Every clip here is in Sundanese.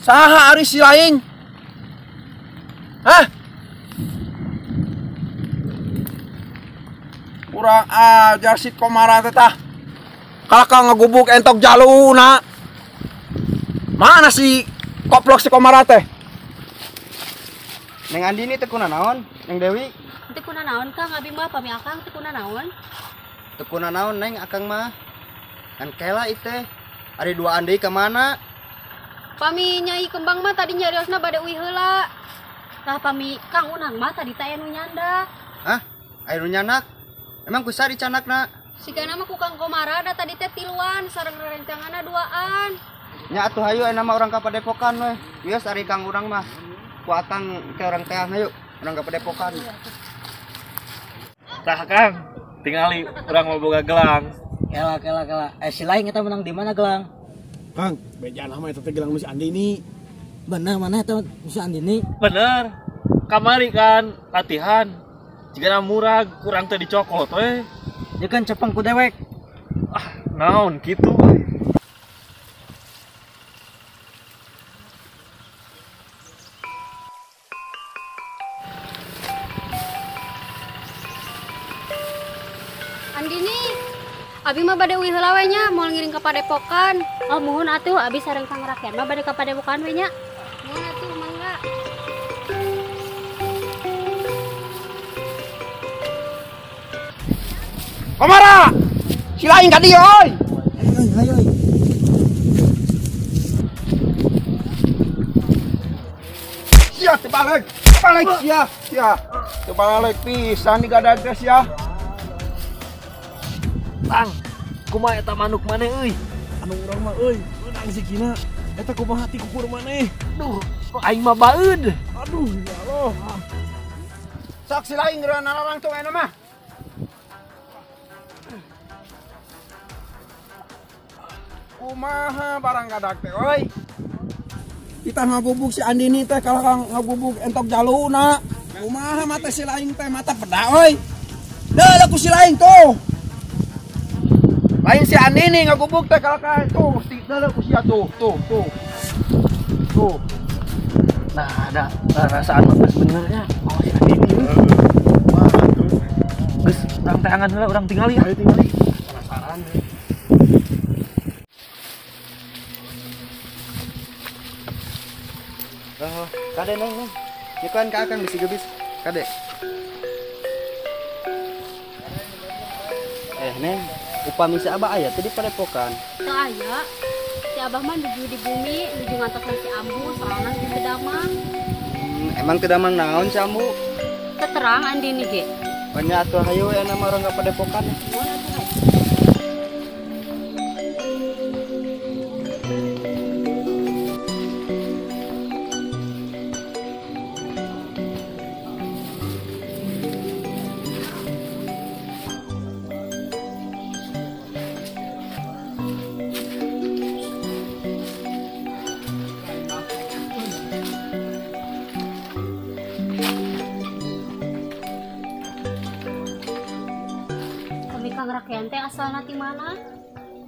Saha ari si laing? Hah? Kurang ajar si Komara teh tah. Kalakah ngegubuk entok jaluna. Mana si koplok si Komara teh? Neng Andini teu kunanaon? Neng Dewi? Teu kunanaon Kang, abi mah pami akang teu kunanaon. Teu kunanaon Neng akang mah. Kan kela ieu teh. Ari duaan deui ka mana? Pami Nyai Kembang mah tadi nyariosna bade uih heula. Tah pami Kang Unang mah tadi teh anu nyandak. Hah? Aya nu nyandak? Emang ku saha dicandakna? Sigana mah ku Kang Komara da tadi teh tiluan sareng rerencanganna duaan. Nya atuh hayu aya mah urang ka padepokan we. Wios ari Kang Unang mah. Ku akang ke urang teh hayu urang ka padepokan. Tah Kang, tingali urang mah boga gelang. Kela kela kela. Si laing eta menang di mana gelang? Kang, bejaan mah eta teh gelang nu si Andini. Bener mana eta nu si Andini? Bener. Kamari kan latihan. Jigana murag kurang teh dicokot we. Ya kan cepeng ku dewek. Ah, naon kitu. Andini, abi mah bade uih heula we nya, moal ngiring ka padepokan. Oh, muhun atuh abi sareng Kang Rakyat mah bade ka padepokan we nya. Muhun atuh mangga. Komara! Si lain ka dieu euy. Hayu hayu. Sia teu balik. Balik sia, sia. Teu balik pisan digadag teh sia. Tang, kumaha eta manuk maneh euy? Anu urang mah euy, meunang sikina. Eta kumaha ti kukur maneh? Duh, aing mah baeud. Aduh, ya Allah. Sok si lain geura nararangtung ayeuna mah. Kumaha barang gadag teh euy? Kita ngagubuk si Andini teh kalah ngagubuk entok jaluna. Kumaha mata si lain teh mata peda euy. Deuleu ku si lain tuh. Lain si Andini ngagubuk teh kalah tuh, si deuleu ku sia tuh, tuh, tuh. Tuh. Nah, ada rasaan mah geus bener nya. Oh, si Andini. Wah, tuh. Geus urang teangan heula, urang tingali ya. Ayo tingali. Penasaran deh. Oh, kade neng, neng. Ieu kan ka akang bisi gebis. Kade. Neng, upami si Abah aya teh di padepokan. Teu aya. Si Abah mah nuju di bumi, nuju ngantosan si Ambu, soalna si teu damang. Emang teu damang naon si Ambu? Teu terang Andini ge. Nya atuh hayu aya mah urang ka padepokan. Muhun atuh hayu. Kang Rakyat teh asalna ti mana?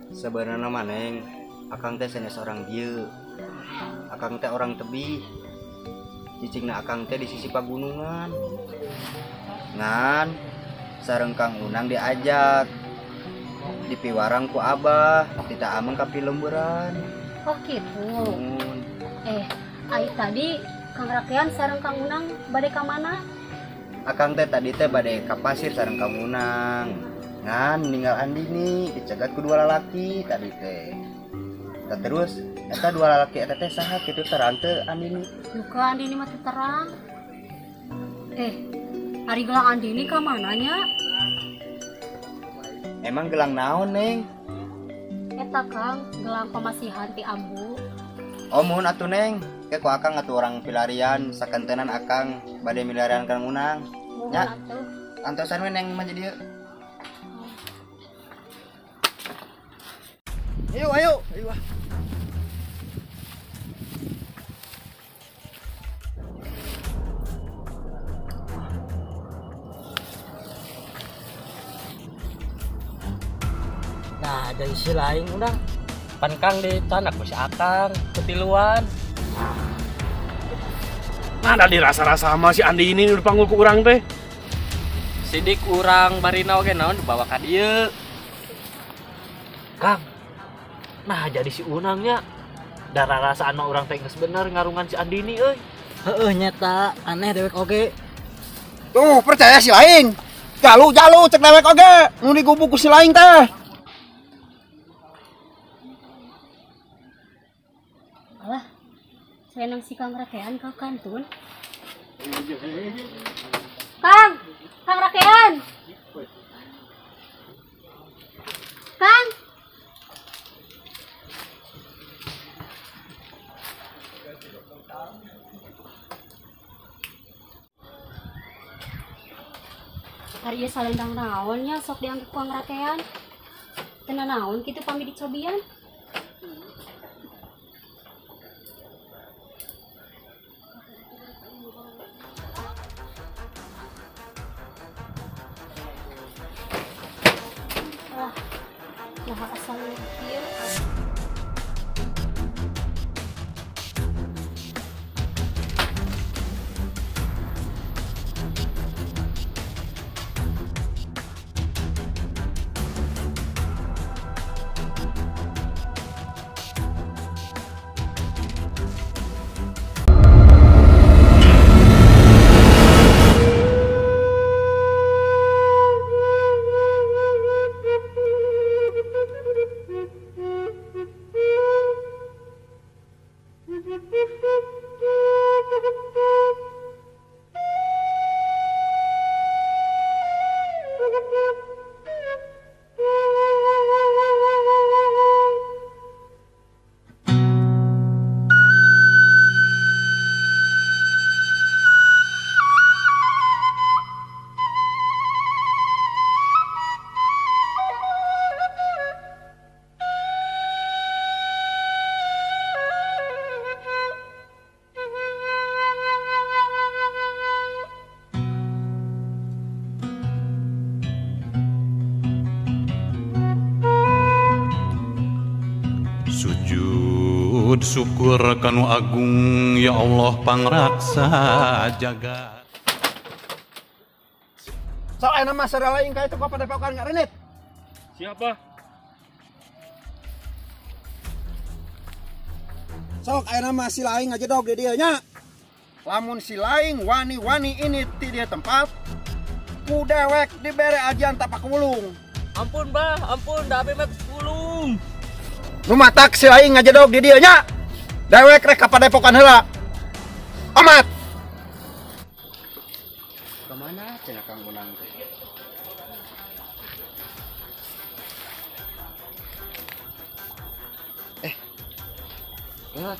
Sebenarnya mah Neng, akang teh sanes orang dieu. Akang teh orang tebih. Cicingna akang teh di sisi pagunungan. Ngan sareng Kang Unang diajak dipiwarang ku Abah, tita ameng ka pilemburan. Oh gitu. Ai tadi Kang Rakyat sareng Kang Unang bade ka mana? Akang teh tadi teh bade ka pasir sareng Kang Unang. Ngan ninggal Andini dicegat ku dua lalaki tadi teh. Tah terus eta dua lalaki eta teh saha kitu terang teu Andini? Duka Andini mah teu terang. Ari gelang Andini ka mana nya? Emang gelang naon, Neng? Eta Kang, gelang pamasihan ti Ambu. Oh, muhun atuh Neng. Ke ku akang atuh orang pilarian sakentenan akang bade milarian Kang Unang. Muhun atuh. Antosan we Neng mah jadi dieu. Ayo, ayo, ayo. Nah, ada isi lain udah. Pan Kang dicanak ku si Akang, ketiluan. Nah, da dirasa-rasa sama si Andi ini udah panggul ku urang teh. Sidik urang barina oge naon dibawa ka dieu. Kang. Nah, jadi si Unangnya darah rasaan mah urang teh geus bener ngarungan si Andini euy. Heeh nyata aneh dewek oge. Tuh percaya si lain. Jalu-jalu cek dewek oge nu digubuk ku si lain teh. Alah. Saya si Kang Rakean ka kantun. Kang, Kang Rakean. Kang. Ari ieu salendang naon nya sok dianggap Kang Rakean. Teu naon kitu pami dicobian. Nah, asal ieu. Sujud syukur kanu agung ya Allah pangraksa jaga. Sok aya mah sareng lain ka itu ka padepokan ngarenit. Siapa? Sok aya mah si lain ngajedog di dieu nya. Lamun si lain wani-wani ini ti dieu tempat ku dewek dibere ajian tapak wulung. Ampun bah, ampun da abi mah wulung. Nu matak si lain ngajedog di dieu nya. Dewek rek ka padepokan heula. Omat. Kemana cenah Kang Unang teh? Kela.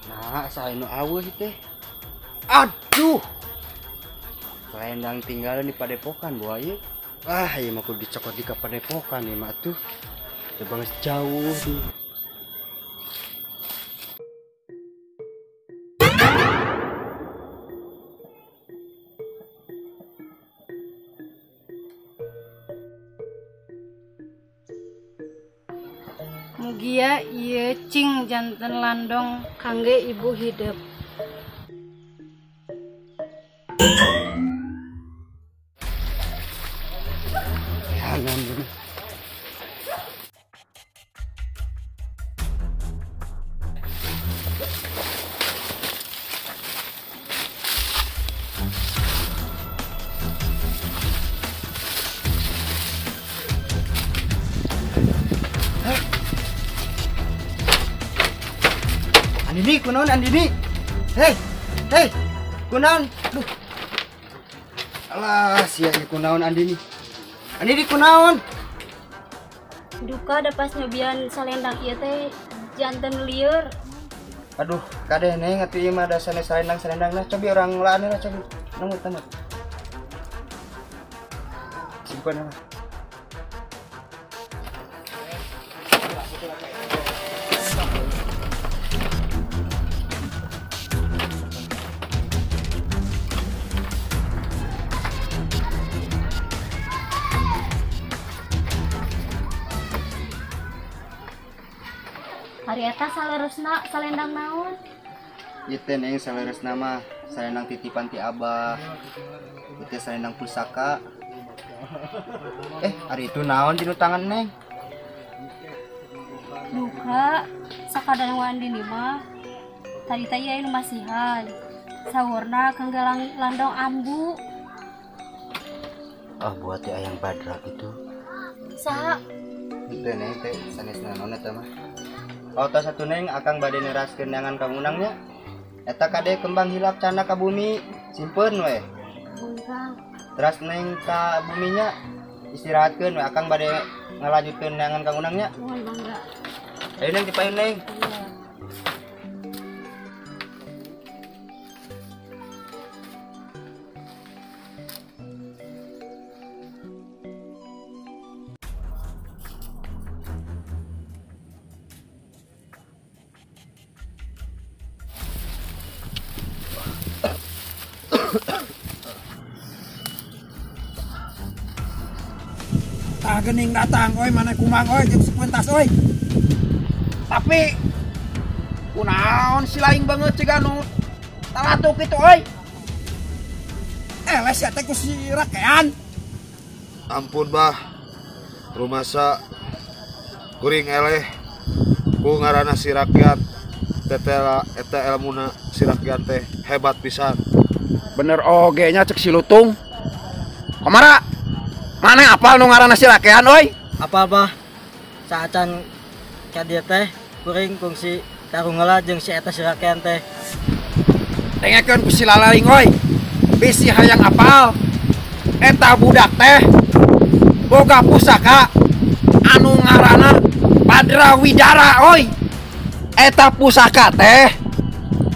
Nah, saya nu aweuh teh. Aduh. Selendang tinggalan di padepokan buah ieu. Ah, ieu mah kudu dicokot di ka padepokan ieu mah atuh. Udah banget jauh di. Mugia ieu cing janten landong kangge ibu hidep. Jangan bener. Andini, kunaon Andini? Hei, hei, kunaon? Duh. Alah, sia ieu kunaon Andini? Andini kunaon? Duka da pas nyobian salendang ieu teh janten lieur. Aduh, kade neng atuh ieu mah da sanes salendang-salendang lah, cobi urang laan lah cobi. Nemu temu. Simpan lah. Ari eta saleresna salendang naon? Ieu teh Neng saleresna mah salendang titipan ti Abah. Ieu teh salendang pusaka. Ari itu naon dinu tangan Neng? Duka sakadang Andini mah tadi teh ieu nu masihan. Sawurna kangge landong ambu. Ah buat teh ayang Badra gitu. Saha? Teu Neng teh sanesna naon eta mah. Oh tos atuh Neng akang bade neraskeun neangan ka Unang nya. Eta kade kembang hilap canda ka bumi, simpen we. Teras Neng ka buminya istirahatkeun we akang bade ngalanjutkeun neangan ka Unang nya. Nuhun mangga. Ayo Neng dipayun Neng. Tah gening datang oi mana kumang oi jeung sepentas oi. Tapi kunaon si laing banget ciga nu talatuk kitu oi. Les ya teh ku si rakean. Ampun bah. Rumasa kuring eleh ku ngaranna si rakyat tetela eta elmuna si rakyat teh hebat pisan. Bener oge nya cek si Lutung. Komara mana apal nu ngaranna si rakean oi? Apa bah? Saacan ka dieu teh kuring kungsi tarungela jeung si eta si rakean teh. Dengekeun ku si lalaing oi. Bisi hayang apal eta budak teh boga pusaka anu ngaranna Badra Widara oi. Eta pusaka teh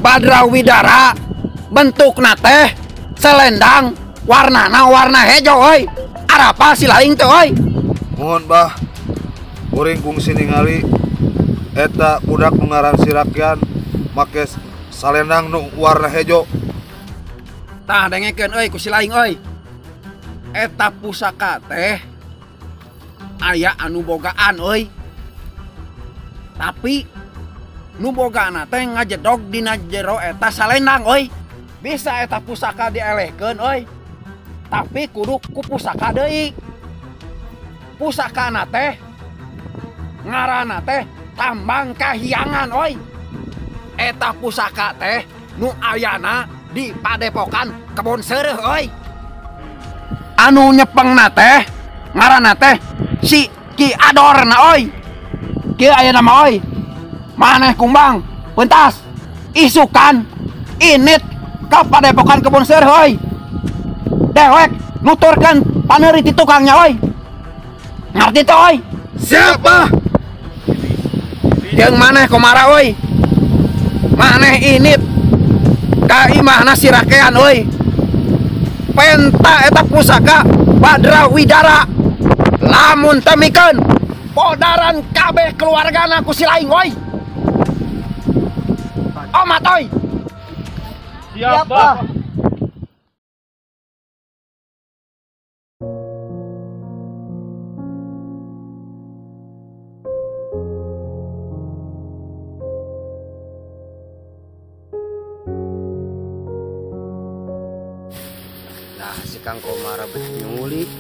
Badra Widara bentukna teh selendang warnana warna hejo oi. Arapa si laing teh oi? Mohon bah, kuring kungsi ningali eta budak nu ngaran si rakyat make salendang nu warna hejo. Tah dengekeun euy ku si laing euy. Eta pusaka teh aya anu bogaan euy. Tapi nu bogaana teh ngajedog dina jero eta salendang euy. Bisa eta pusaka dielehkeun euy. Tapi kudu ku pusaka deui. Pusakana teh ngaranna teh Tambang Kahyangan oi. Eta pusaka teh nu ayana di Padepokan Kebon Seureuh oi. Anu nyepengna teh ngaranna teh si Ki Adorna oi. Kieu aya nama oi. Maneh kumbang pentas isukan init ka Padepokan Kebon Seureuh oi. Dewek nuturkeun paneuri ti tukangnya oi. Ngarti teh oi? Siapa? Jeung maneh komara oi. Maneh init ka imahna si rakean oi. Penta eta pusaka Badra Widara. Lamun teu mikeun podaran kabeh keluargana ku si laing oi. Omat oi. Siap, Bah. Nah, si Kang Komara bet nyulik.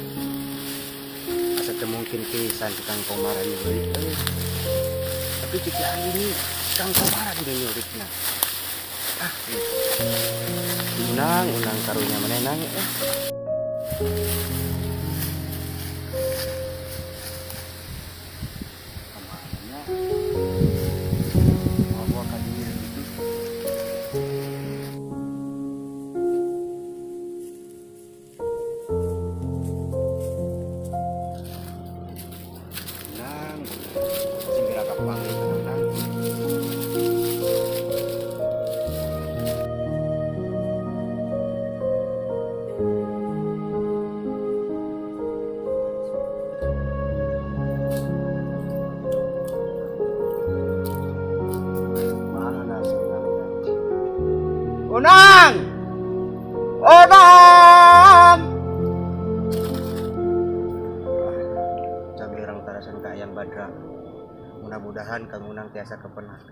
Asa teu mungkin pisan si Kang Komara nyulik euy. Tapi cik ini Kang Komara dina nyulikna. Ah, unang unang karunya maneh nang eh. Kamarnya bawa ka dieu gitu. Nang, sing geura kapanggih tenang. Mana sebenarnya? Unang! Unang! Cabe orang tarasan ka Ayang Badra. Mudah-mudahan Kang Unang tiasa kepenak.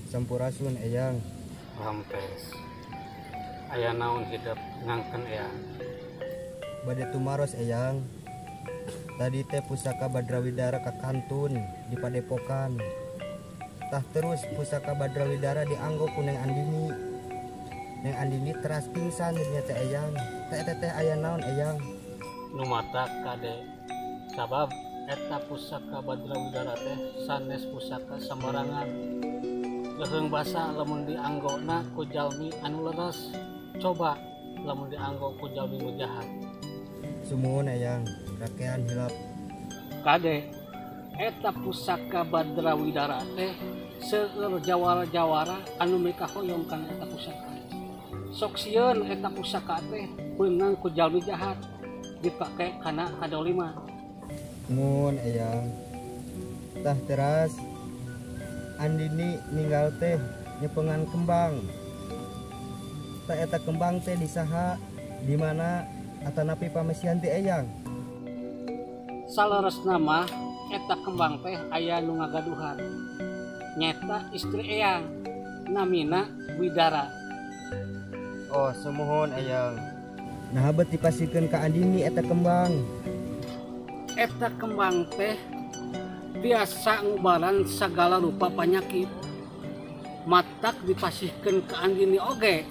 Sampurasun Eyang. Rampes. Aya naon hidup ngangken Eyang. Bade tumaros Eyang. Tadi teh pusaka Badrawidara kakantun di padepokan. Tah terus pusaka Badrawidara dianggo ku Neng Andini. Neng Andini teras pingsan nya teh Eyang. Teh teh teh aya naon Eyang? Nu mata kade. Sabab eta pusaka Badrawidara teh sanes pusaka sembarangan. Leuheung basa lamun dianggona ku jalmi anu leres. Coba lamun dianggo ku jalmi nu jahat. Sumuhun Eyang, rakean hilap. Kade, eta pusaka Badrawidara teh seueur jawara-jawara anu mikahoyong kana eta pusaka. Sok sieun eta pusaka teh beunang ku jalmi jahat dipake kana kadolima. Mun Eyang. Tah teras Andini ninggal teh nyepengan kembang. Tah eta kembang teh disaha di mana atanapi pamesihan ti Eyang. Saleresna mah eta kembang teh aya nu ngagaduhan. Nyeta istri Eyang namina Widara. Oh, sumuhun Eyang. Nah, bet dipasikeun ka Andini eta kembang. Eta kembang teh biasa ngubaran segala rupa penyakit. Matak dipasihkeun ka Andini oge.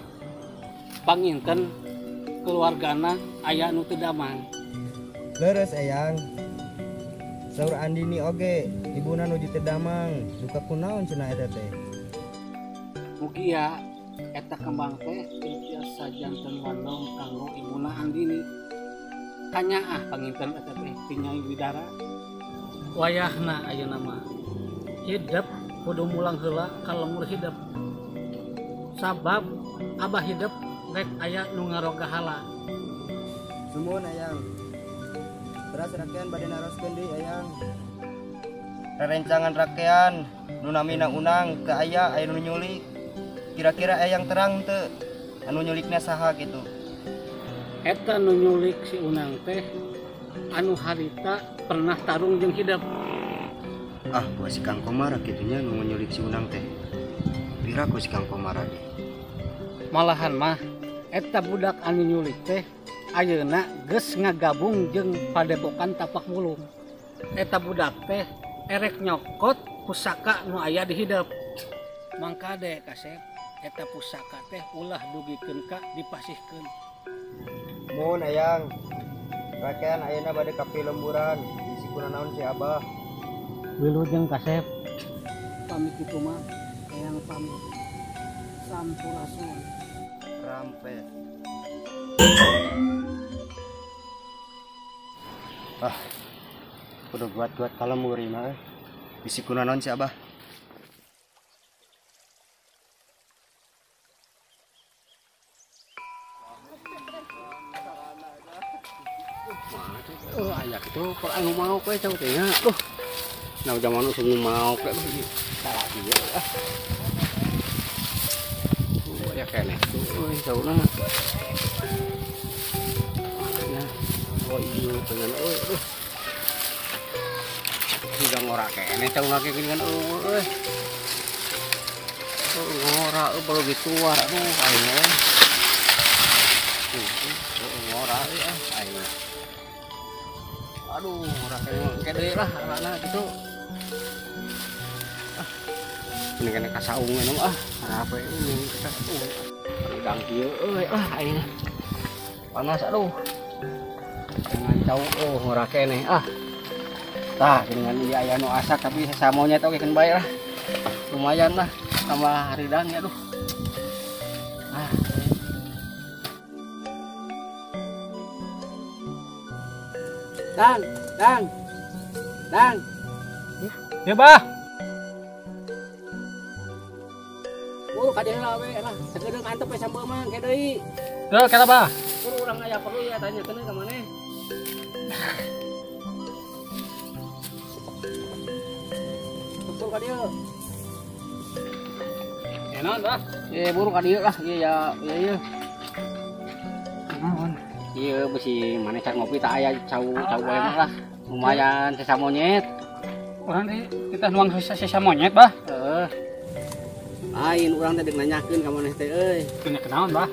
Panginten keluargana aya nu teu damang. Leres Eyang. Saur Andini oge ibuna nuju teu damang. Duka kunaon cenah eta teh? Mugia eta kembang teh biasa janten landong kanggo ibuna Andini. Kanyaah panginten eta teh ti Nyai Widara. Wayahna ayeuna mah hidep kudu mulang heula ka lemur hidep. Sabab abah hidep rek aya nu ngaroga hala. Sumuhun Eyang. Teras rakean bade naroskeun deui Eyang. Rerencangan rakean nu namina Unang teu aya aya nu nyulik. Kira-kira Eyang terang teu anu nyulikna saha kitu? Eta nu nyulik si Unang teh anu harita pernah tarung jeung hidep. Ah, ku si Kang Komara kitunya nu nyulik si Unang teh. Pira ku si Kang Komara ge. Malahan mah eta budak anu nyulik teh ayeuna geus ngagabung jeung padepokan Tapak Bulung. Eta budak teh erek nyokot pusaka nu aya di hidep. Mangkade kasep eta pusaka teh ulah dugikeun ka dipasihkeun. Mun Eyang. Rakean ayeuna bade ka pilemburan bisi kuna naon si Abah. Wilujeng kasep. Pamit kitu mah Eyang pamit. Sampurasun. Rampes. Ah, kudu buat-buat kalem mah eh. Bisi kuna naon si Abah. Oh, aya kitu kalau anu mau kowe cau teh nya. Duh. Nah, zaman usum mau kowe salah ieu ah. Oh, aya keneh tuh euy sauna. Ya. Oh, iya pengen euy. Aduh. Siga ngora keneh cauna ge geuningan euy. Oh, ngora euy baru gitu aduh aing euy. Ngora euy ah aing. Aduh, rakyat kayak deui lah arana gitu. Ah. Ini kena kasaungan ah. Apa ini kasaung. Udang kieu euy ah aing. Panas aduh. Dengan cau oh ngora keneh ah. Tah dengan ieu aya nu asak tapi sasamonyet oge keun bae lah. Lumayan lah tambah haridang ya aduh. Ah. Dang, dang, dang. Ya, Bah. Oh, kadeuna we lah. Sagedeung antep we sambeul mah ke deui. Teu, kata Bah. Kur urang aya perlu ya tanyakeun ka maneh. Betul ka dieu. Naon bah? Buru ka dieu lah, ieu ya ieu. Naon? Ieu bisi maneh can ngopi tak aya cau cau wae mah lah. Lumayan sesa monyet. Urang teh kita nuang sesa monyet bah. Heeh. Lain urang teh deuk nanyakeun ka maneh teh euy. Tanya kenaon bah?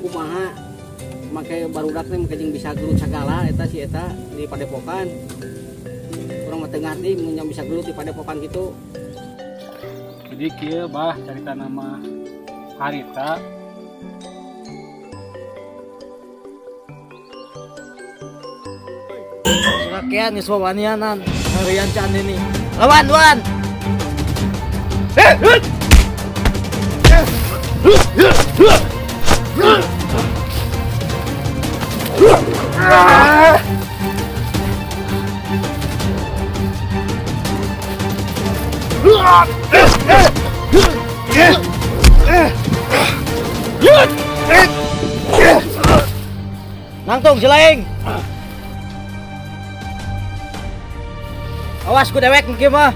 Kumaha make barudak teh make jeung bisa gelut sagala eta si eta di padepokan. Urang mah teu ngarti mun bisa gelut di padepokan kitu. Jadi kieu bah carita nama harita. Rakyat geus wawanianan ngerian can ini. Lawan, lawan. Nangtung si laing. Awas ku dewek mungkin mah.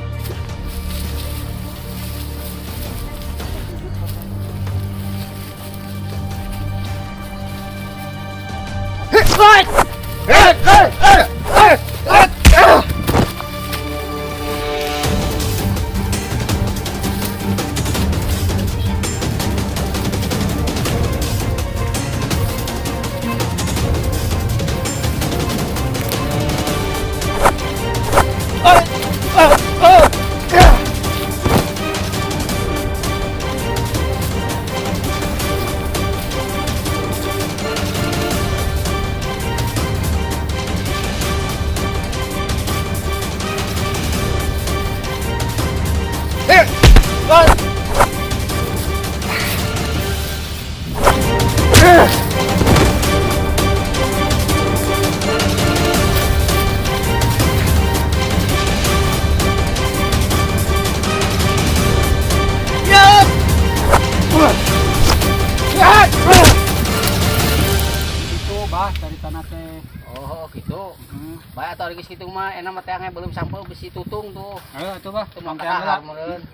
Gitu mah enak mah teangnya belum sampai besi tutung tuh. Ayo atuh bah, tulang teang lah.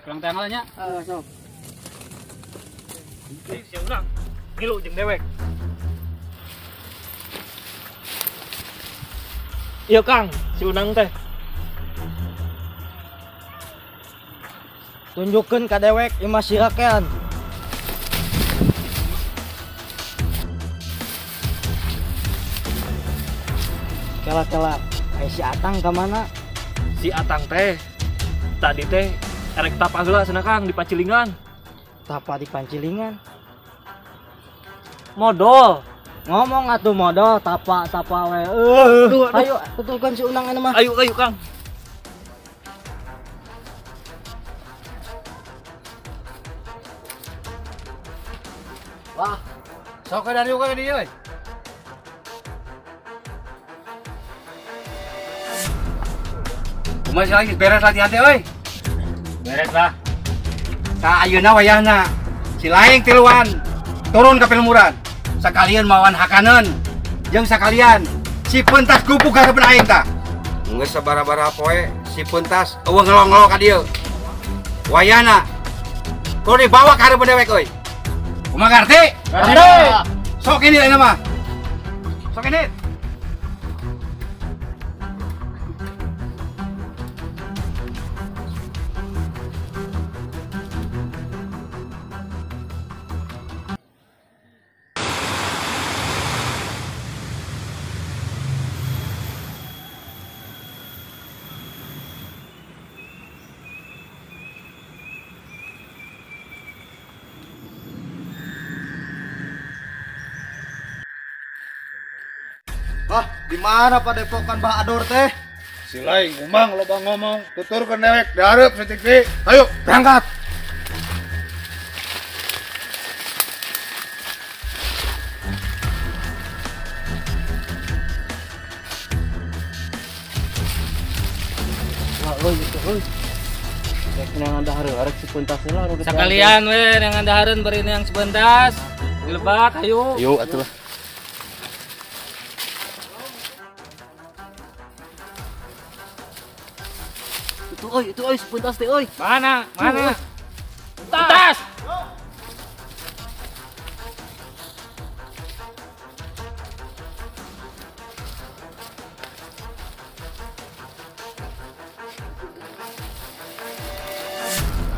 Tulang teang lah nya. Heeh, sok. Si urang ngilu jeung dewek. Iya Kang, si Unang teh. Tunjukkeun ka dewek imah si rakean. Kela-kela. Si Atang ke mana? Si Atang teh tadi teh erek tapa heula cenah Kang di Pacilingan. Tapa di Pacilingan? Modol. Ngomong atuh modol tapa tapa we. Ayo tutulkeun si Unang anu mah. Ayo ayo Kang. Wah, sok dari ka dieu euy. Masih lagi beres latihan teh euy. Beres lah. Ka ayeuna wayahna si laing tiluan turun ka pilmuran. Sakalian mawan hakaneun jeung sakalian si pentas gupuk ka hareupeun aing tah. Geus sabaraha poe si pentas eueuh ngelong-ngelong ka dieu. Wayahna kudu dibawa ka hareupeun dewek euy. Kumaha ngarti? Ngarti. Sok ini ayeuna mah. Sok ini. Bah, di mana padepokan Bah Ador teh? Si laing umang loba ngomong, tuturkeun dewek dihareup saeutik deui. Ayo, berangkat. Wah, euy gitu euy. Rek neangan dahareun arek si pentas heula. Sakalian we neangan dahareun bari neang si pentas. Dilebak ayo. Yuk atuh lah. Itu Euy, itu euy sepentas teh euy. Mana? Mana? Tas.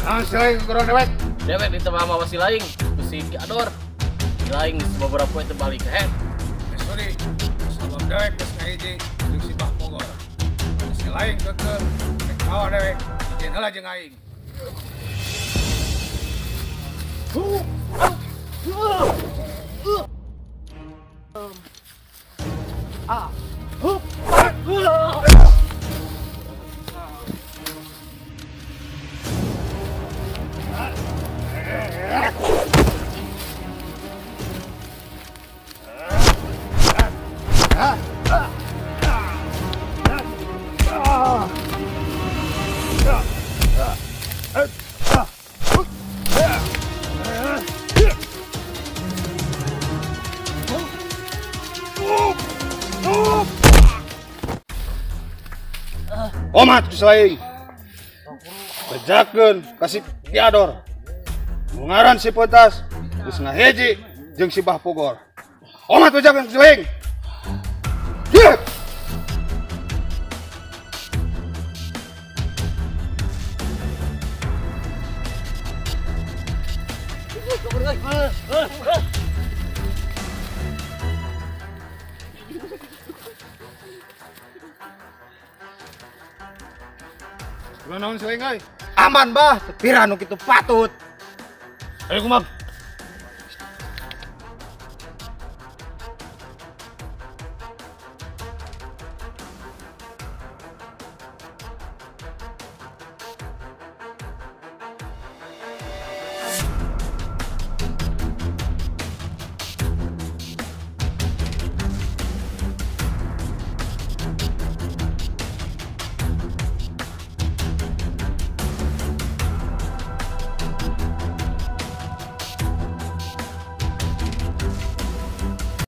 Nah, si lain kurang dewek. Dewek di tengah mawa si lain, si Ki Ador. Si lain beberapa poe teu balik he. Sorry, sabab dewek geus ngahiji jeung si Bah Bogor. Si lain keukeuh rek mawa dewek, ijen heula jeung aing. Omat ku lain. Bejakeun ka si Ki Ador. Nu ngaran si Pentas geus ngahiji jeung si Bah Pogor. Omat bejakeun ku lain. Ye! Naon si lain euy? Aman bah, teu pira nu kitu patut. Ayo kumaha?